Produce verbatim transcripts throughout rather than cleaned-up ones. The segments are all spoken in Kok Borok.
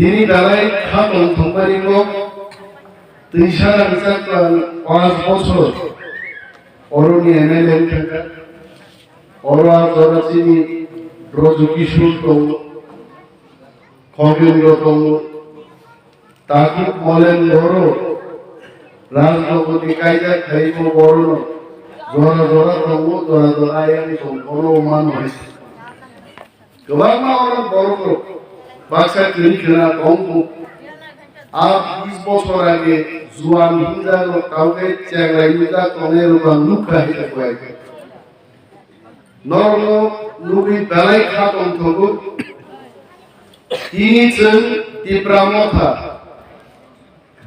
Tini belai kha tongthokmani kok twisa rangchak klang panch bochor oroni M L A wngkha. Oro a jora chini Brojo Kishore tongo, Khogendro tongo, Takhuk Molen Boro, Rajnogorni kaijak Thaimo Borono jora jora tongo, jora jora ayang tongphano mano hai. Kwbangma oro borok rok baksa kwrwi khwna tong kho. A bis bochor age juan hinjak rok tawkhe chenglai nujak tongnai rok ang nukha hai khe. Norokno nugwi belai kha tongthogo. Tini chwng Tipra Motha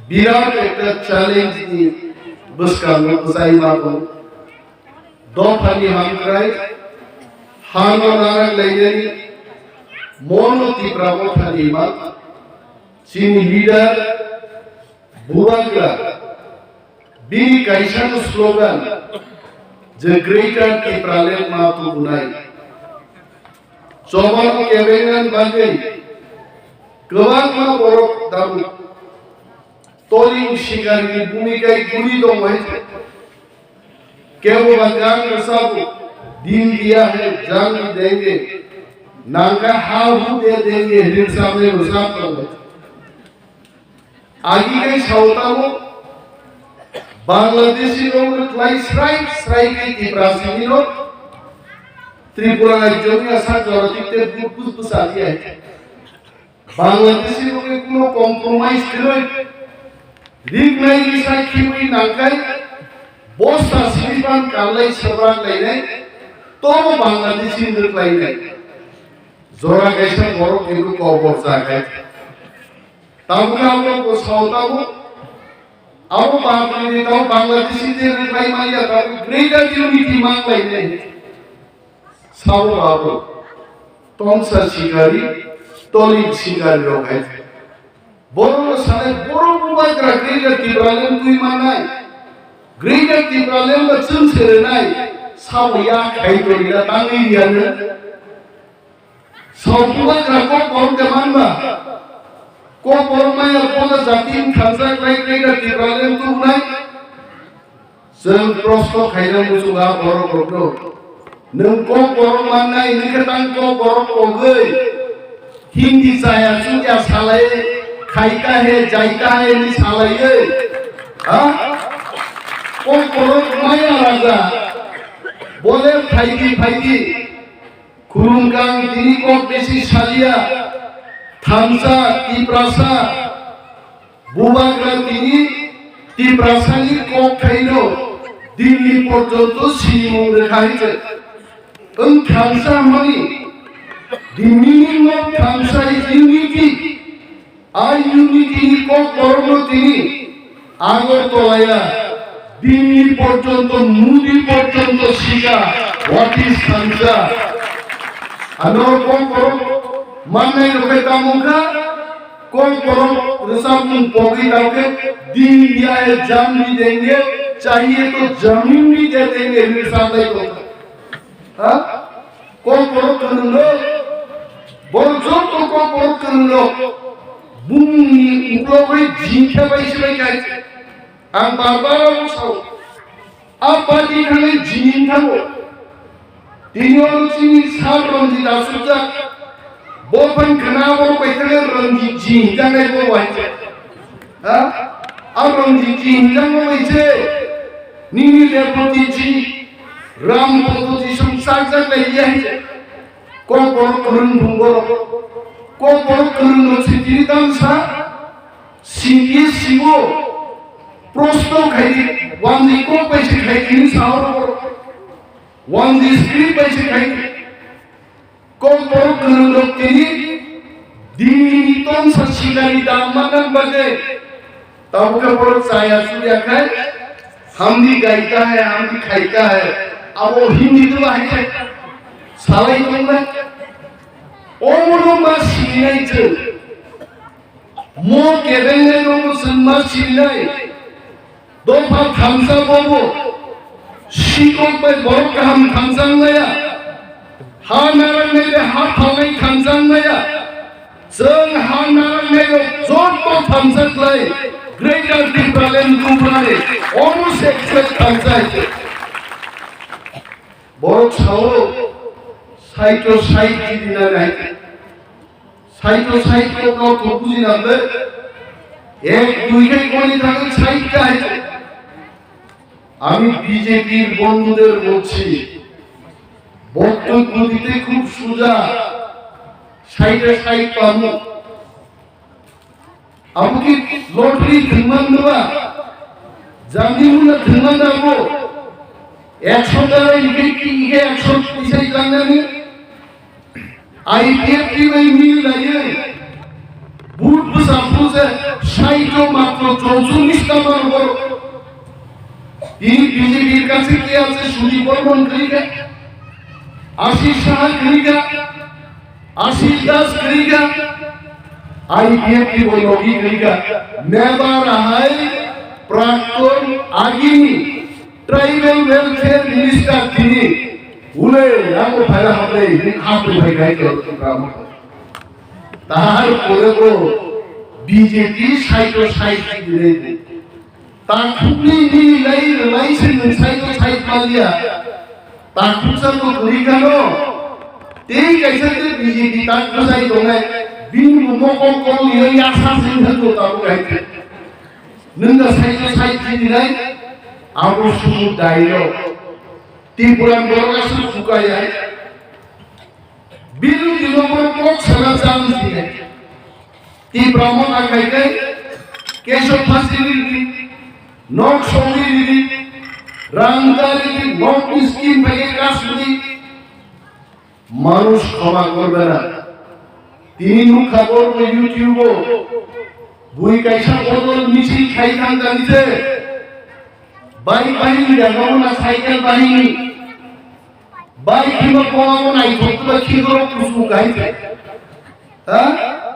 birat ekta challenge ni bwskango bwchai ma tongo. Dophani hamkrai, hano narak lainani, mono Tipra Mothani ma, chini leader, Bubagra, bini kaisa slogan, je Greater Tipraland ma tubunai. Chobano kebengnani bagwi kwbangma borok tabuk toling sikarini bumika guri tongo hai khe. Kebo ba gang rwchabo, "Din diya hai jang denge, nangkha ha hu de denge," hinwi samani rwchap tongo. Agi kai sao tamo, Bangladeshi rok no klai srai srai kai Tiprasini no Tripura rajyo ni asa jorotik te bus bus bus agi ai. Bangladeshi rok ni kuno compromise kwrwi, rik nai ri sai khiwi nangkai, bosta sini pan kanlai sabrak lainai, tobo Bangladeshi rok lainai. Jora kaisa borok ni kokborok jagai. Tabuk abo bo sao tabuk. Abo Bangladeshi, abo Bangladeshi je rwkhlai manya tabuk greater unity mang lai ne. Sabo abo. Tongsa sikari, toling sikari rok hai. Borok no sanai borok bubagra greater Tipraland twi mannai. Greater Tipraland ba chwng se rwnai. Sabo ya khai to ila tangwi ya ne. Sabubagra kokborok de manba. Kokborok maya bono jati thansa khlai khlai da Tipraland tubunai. Chwng prosto khaina muchunga borok rokno. Nwng kokborok mannai, nwng khe tang kokborok kogwi. Hindi chaya chukya salai, khaita he, jaita he ni salaiwi. Ha? Kokborok maya raja. Bole phaidi phaidi. Khulumkang tini kok besi salia, thansa, Tiprasa, bubagra tini Tiprasani kok khaino Delhi porjonto sinimung rwkha hai se. Wng thansa hwnmani, the meaning of thansa is unity. A unity ni kokborokno tini Agartala ya Delhi porjonto, Modi porjonto sika, what is thansa? Ano kokborok mannai rok khe tamo kha, kokborok rwchapmung pogwi tamo khe, "Din diya hai jaan bhi denge, chahiye to zameen bhi de denge," hinwi rwchap lai tong kha. Ha? Kokborok kwrwng rok, borok joto kokborok kwrwng rok, bumungni uklogwi jingkhe bai se bai kai. Ang bar bar abo sao, a party thangwi jini thango. Tini oro chini sir Ranjit asukjak, bo phan khna borok bai thangwi Ranjit ji hinjaknai bo bai. Ha? A Ranjit ji hinjakma bai se, nini Reboti ji, Ram Bhakto ji song chak jak lai ya hai se. Kokborok kwrwng bung borok. Kokborok kwrwng no sitiri tang sa, sitiri sibo. Prosto khaidi, wanji kok bai se khaidi ni sa oro borok. Wanji script bai se khaidi. Kokborok kwrwng rok tini Delhi ni tongsa sikari dam manna bagwi tabuk khe borok chaya chuya khai, "Hum bhi gaita hai, hum bhi khaita hai." Abo Hindi to bahai khai salai tongna. Omono ma sinai chwng. Mo kebengnai rokno chwng ma sinai. Dopha thansa bobo. Sikok bai borok kaham thansa wnglaya. Ha narangnai bai ha phalnai thansa wnglaya. Chwng ha narwknairok joto thansa khlai Greater Tipraland Tripurani omo se khlai thansa. Borok sao, saito sait jidina nai. Saito sait ko kau to bujina ble. Ek dui kai koni thangwi sait kai. আমি বিজেপির বন্ধুদের বলছি, বক্তব্য দিতে খুব সোজা, সাইডে সাইড পাবো। Abo khe lottery thwngman nw ba, jani mula thwngman abo, ekso jara ike ki ike ekso tisai jangnani, I P F T bai mil laiwi, vote bwsa phuru se saito matro chorchullis ta mano borok. Tini B J P-r kache ke ache Sudip Bormon kwrwi kha, Ashish Saha kwrwi kha, Ashish Das kwrwi kha, I P F T bai logi kwrwi kha. Nebar ahai prakton agini Tribal Welfare Minister tini ule yango phaila hamle ring hapri phai gai khe Tripura mo. Tar pore bo B J P saito sait khe dinai. Takhukni ni lai lai se nwng saito sait maliya. Takhuksa to kwrwi kano. Tei kaisa khe B J P tak bwsai tongnai. Bini bo mokol kol liya yasa sing thang to tabuk hai khe. Nwng da saito sait khe dinai. Abo sudu dairok. Tripura borok aswk bukaya. Bini dino borok kok sana chang sini. Tipra Motha khai khai, Kesho Phasi ridi, nok sogwi ridi, rang da ridi, nok ni scheme khai khai kas ridi. Manush khoma korbe na. Tini nukha borok YouTube o. Bui kaisa bodol misil khai thang jani se. Bike bahini da, nogo na cycle bahini. Bike hima komo naithok ba khidoro kusu kai. Ha?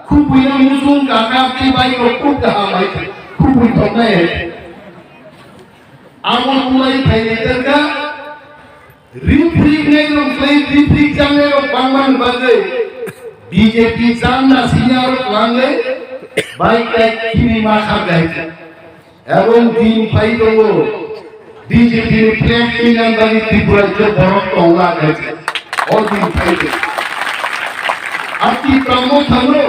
Khupui na musung kaka ti bike rok khub kaham hai. Khupui thok nai hai. Amo tulai phai ni terka. Riprik nai rok khlai, riprik jangnai rok bangmani bagwi B J P jangna senior rok langwi bike tai khini ma kha gai. Ebong din phai tongo, B J P ni flag twilang bagwi Tripura je borok tongla gai. O din phai tongo. Ati tamo thangno,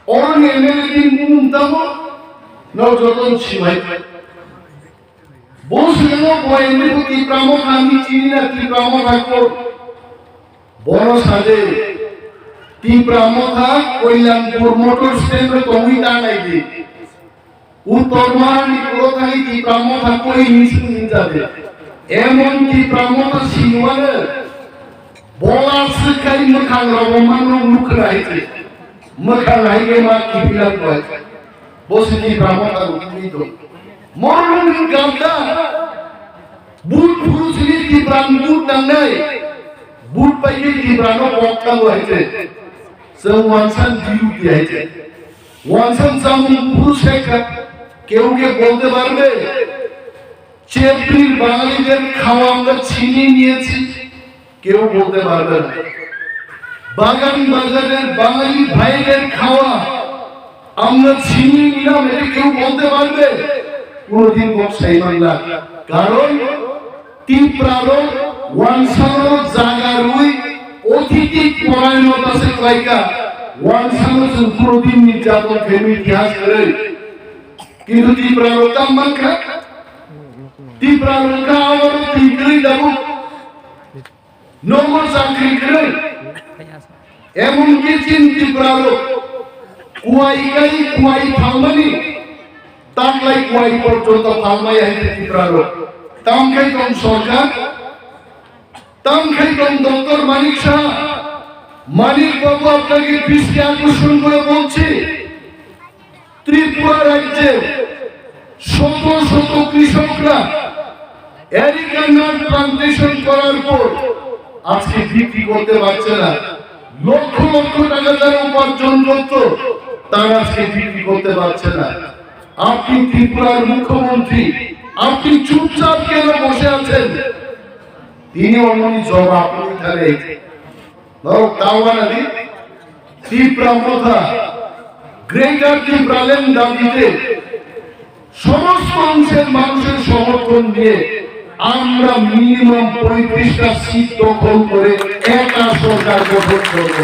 oroni M L A din mung tamo, no joton siwai. Bo swngo bo M L A bo Tipra Motha ni chini na Tipra Motha ko. Bono sade Tipra Motha Koilampur motor stand ro tongwi ta nai di. Uttor Mahani kuro thani Tipra Motha koi ni sung ni jade. Emon Tipra Motha sinwane. Bola swkai mwkhang rogo manno nukra hai se. Mwkhang hai ke ma kipilang koi. Bo se Tipra Motha rukuni do. Morung ganda. But phuru sini Tipra but nangnai. But pai ke Tipra no kok tang hai se. Chwng wansan diu di hai se. Wansan chamung phuru sekha. কেউ কে বলতে পারবে? চেপড়ির বাঙালিদের খাওয়া আমরা ছিনিয়ে নিয়েছি, কেউ বলতে পারবে না। বাগান বাজারের বাঙালি ভাইদের খাওয়া আমরা ছিনিয়ে নিলাম, এটা কেউ বলতে পারবে? কোনোদিন বক্সাই বাংলা। কারণ তিপ্রারো ওয়ানসানো জাগারুই অতিথি পরায়ণতা সে কয়কা ওয়ানসানো কোনোদিন নির্যাতন ফেলে ইতিহাস করে কিন্তু Tipra rok tamo mankha, Tipra rok kha abo twi kwrwi tabuk. Nogo chakri kwrwi. Emonki chini Tipra rok kuai kai kuai phalmani, taklai kuai porjonto phalmaya hai Tipra rok. Tamkhai tong sorkar, tamkhai tong Doctor Manik Saha, Manik Babu আপনাকে দৃষ্টি আকর্ষণ করে বলছি, ত্রিপুরা রাজ্যে শত শত কৃষকরা areca nut plantation করার পর আজকে বিক্রি করতে পারছে না। লক্ষ লক্ষ টাকা যারা উপার্জন করত, তারা আজকে বিক্রি করতে পারছে না। আপনি ত্রিপুরার মুখ্যমন্ত্রী, আপনি চুপচাপ কেন বসে আছেন? তিনি অমনি জবাব দিতে হবে। Norok tawana di, Tipra Motha, greater Tipraland দাবিতে সমস্ত অংশের মানুষের সমর্থন দিয়ে আমরা মিনিমাম পঁয়ত্রিশটা সিট দখল করে একা সরকার গঠন করব।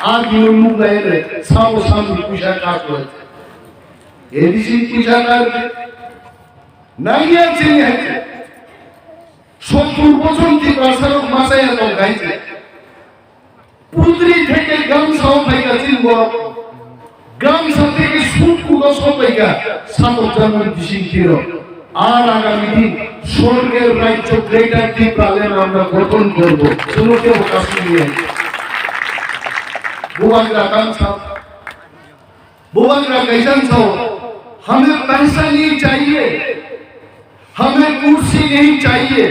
Ar dino muk lai le, samo samo puisa ka ko. Edisi puisa ka, naiya chini hai. Sottur bochor Tiprasa rok machaya tong hai. Putri theke gamsa o phaika chini borok. Gamsa theke sut kudo so phaika satok jangni bising thiro. Ar agami din sorger rajyo Greater Tipraland amra gothon korbo. Suno kebo kasuni nai. Bubagra gamsa. Bubagra kaisan sao. Hame paisa nahi chahiye. Hame kursi nahi chahiye.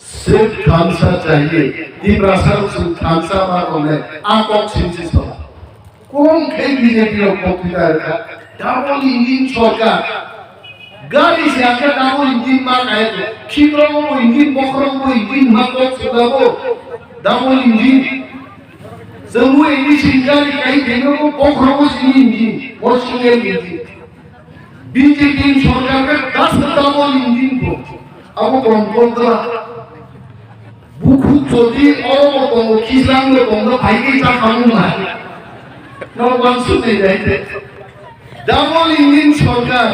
Sirf thansa chahiye. Tiprasa rok song thansa ma tongnai. A kok singsi sao. Kom khe B J P rok kok thita rwkha. Double engine sorkar. Gari se akhe double engine ma kaya to. Khikrok bo engine, bokhorok bo engine, ma kok sudabo. Double engine. Chwngwi engine gari kai thengno bo bokhorok bo sini engine. Bo single engine. B J P ni sorkar khe das double engine bo. Abo kom kom da. Bukhuk jodi oro bo tongo, Kislang bo tongo, phai khe cha khamu ma. No one should be right. Double engine sorkar.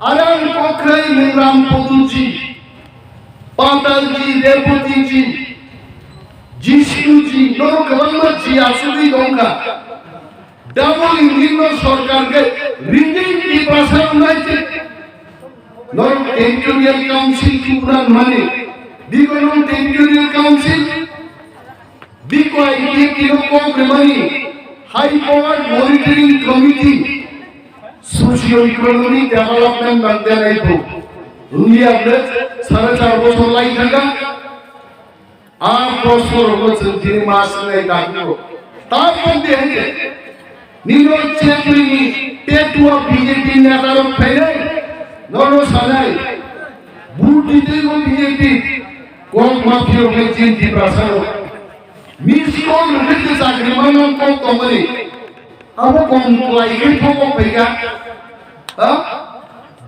Arang kokhai Ram Poduji, Patalji, Rebotiji, Jishnuji, no kwbangma ji asugwi tongkha. Double engine no sorkar khe ringing Tiprasa unai che. Norok Territorial Council Tripura mani. Biko norok Territorial Council. Biko I T F T no kok remani. High Power Monitoring Committee. Socio Economic Development bangde nai bo. Ungi abre sare char bochor lai thaka. A prosno rokno chwng tini ma swngnai dakugo. Tabok de hwnde. Nino chekri ni tetua B J P neta rok phainai. Nono sanai. Vote dite go B J P. Kok mafia rok hai chin Tiprasa rok. Miss call rok hai chakri manang kok tongmani. Abo kom kwlai khe thokok phaikha. Ha?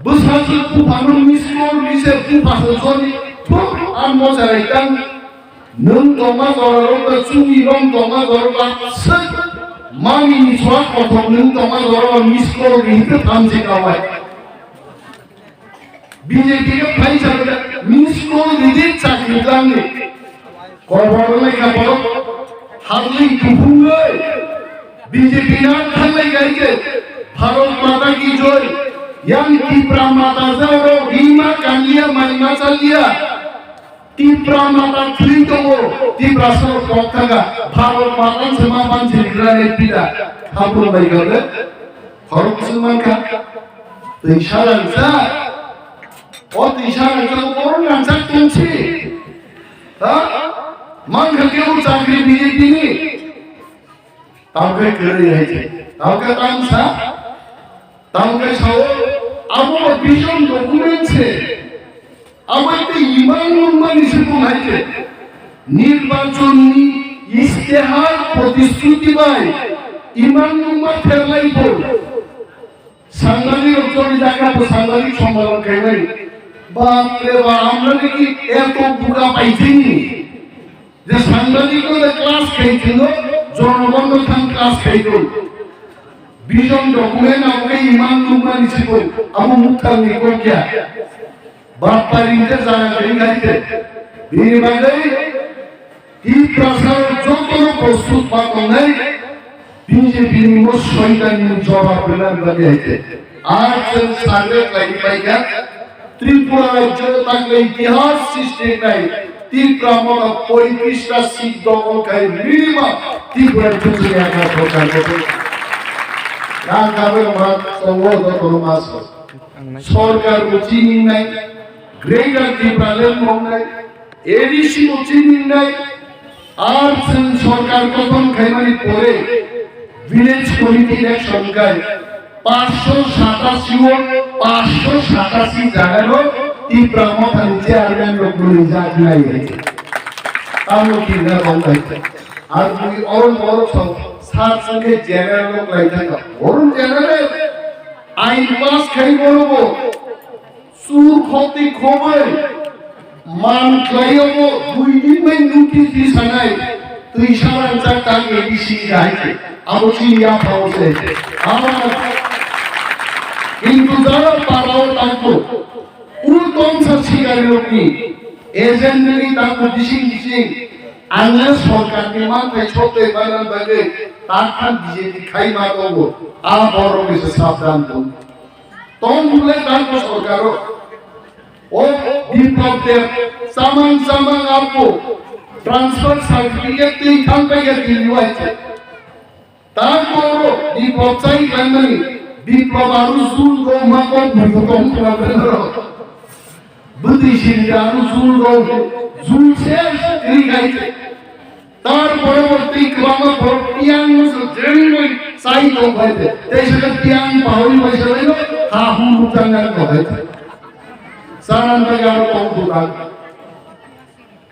Bwsajwk buphano miss call ri se bupha sojoni thuk ang mocharai tang. Nwng tongma jorao ba chumi rong tongma jorao ba swk mami ni swak kothok nwng tongma jorao ba miss call ri hwnkhe thamchi kawai. B J P no phaisa miss call ridi chakri dangni. Kobor lai kha borok harli kuphungwi B J P na thanglai kha khe Bharat Mata ki joy, yang Tipra Mata jaro rima kanliya mai ma chaliya. Tipra Mata thwi tongo, Tipra sor kok thaga, Bharat Mata se ma ban se gra le pida. Thakur bai gabe, khorok se man kha. Twi salang sa. O twi salang sa, o rang sa tungsi. Ha? Man kha ke o chakri B J P ni. Tamo khe kwrwi hai khe. Tamo khe tamo sa. Tamo khe sao. Abo vision document se. Abo ekta imang nungmani se tong hai khe. Nirbachon ni istehar protishruti bai imang nungma pherlai bo. Sangbadik rok choli jakha bo sangbadik sombalon khainai. Bap re bap, amra ni ki eto buka paithini. Je sangbadik no de class khai thino, jonogon no thang class khai thun. Vision document abo khe imang nungmani sikon, abo mukhang ni kokya. Bap paring te jana kari khai te. Bini bagwi Tiprasa jotono prostut ma tongnai B J P ni mo soitan ni jawab rwna bagwi hai te. Ar chwng sagre khlai pai kha Tripura rajyo takle itihas sristi khlai Tipra Motha poitrishta seat dokol khai minimum Tripura rajyo chini aka sorkar ko. Rang kabe ma tongo jotono ma so. Sorkar bo chini nai, Greater Tipraland wngnai, A D C bo chini nai, ar chwng sorkar gothon khaimani pore village committee election khai panchsho satasi o panchsho satasi jagano Tipra Mothani chairman rok bwlwijak nai. Tamo kinna wngnai. Ar bui oro borok song sar songkhe general no klai thangkha. Oro general ain pass khai borok bo sur khoti khobai man khlai obo dui din bai notice di sanai twi saran chak tang A D C hai khe. Abo chini yaphao se. Abo kintu jara parao tangko. Ur tongsa sikari rokni agent ni tangko bising bising. Ang le sorkar ni manthai sotoi manna bagwi takhan B J P khai ma tongo. A borok ni se sabdan tong. Tong bole tangko sorkaro. O Biplab Deb samang samang apo transfer certificate twi thang pai ya Delhi wai. Tang boro Biplab chai khlaimani, Biplab aru jul rok ma kok bujo tong khlaimani rok. Bwtwi sini aru jul rok, jul se ri gai. Tar pore bo twi kwbangma borok tiyang no se jengwi chai tong khai te. Tei se tiyang bahoi bai se lai no ha hu lutang nang tong khai te. Saran bai aro tong butang.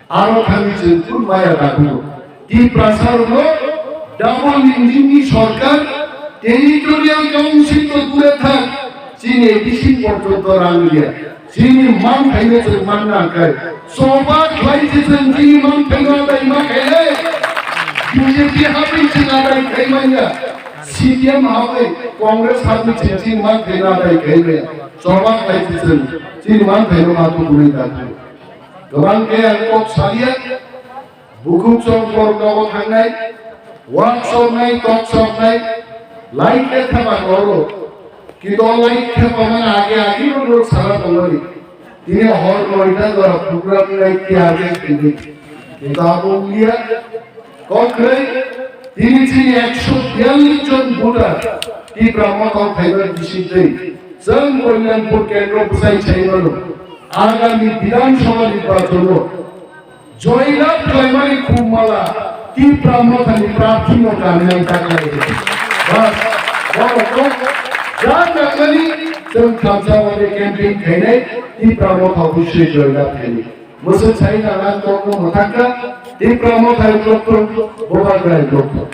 Aro thangwi chwng phuru maya dakugo. Tiprasa rokno double engine ni sorkar, territorial council to dure thak, chini A D C porjonto rang liya. Chini manthaino chwng manna khe. Choba khlai se chwng chini manthaino adai ma khainai. B J P habai chwng adai khai manya. C P M habai Congress habai chwng chini manthaino adai khai manya. Choba khlai se chwng chini manthaino ma tukunai dakugo. Kwbang khe ang kok salia, bukhuk chwng borok nogo thangnai, wak soknai, tok soknai, light le thapa horo. Kintu o light thapa mani age age no borok sala tongmani. Tini hor noita jora program nai tiya age tini. Kintu abo wngya, Kokrai, tini chini ekso biyallis jon voter Tipra Motha o phaibar bisingtwi chwng Kalyanpur kendro bwsai sai mano. Agami Bidhan Sabha nirbachon o joy lab khlaimani khum mala Tipra Motha ni prarthi no kanwi taklai. Bas, borok no jan nangmani chwng thamsa wade campaign khainai Tipra Motha obviously joy lab khainai. Mwswk sai nana tongno mwthangkha, Tipra Motha hai tongthok, Bubagra hai tongthok.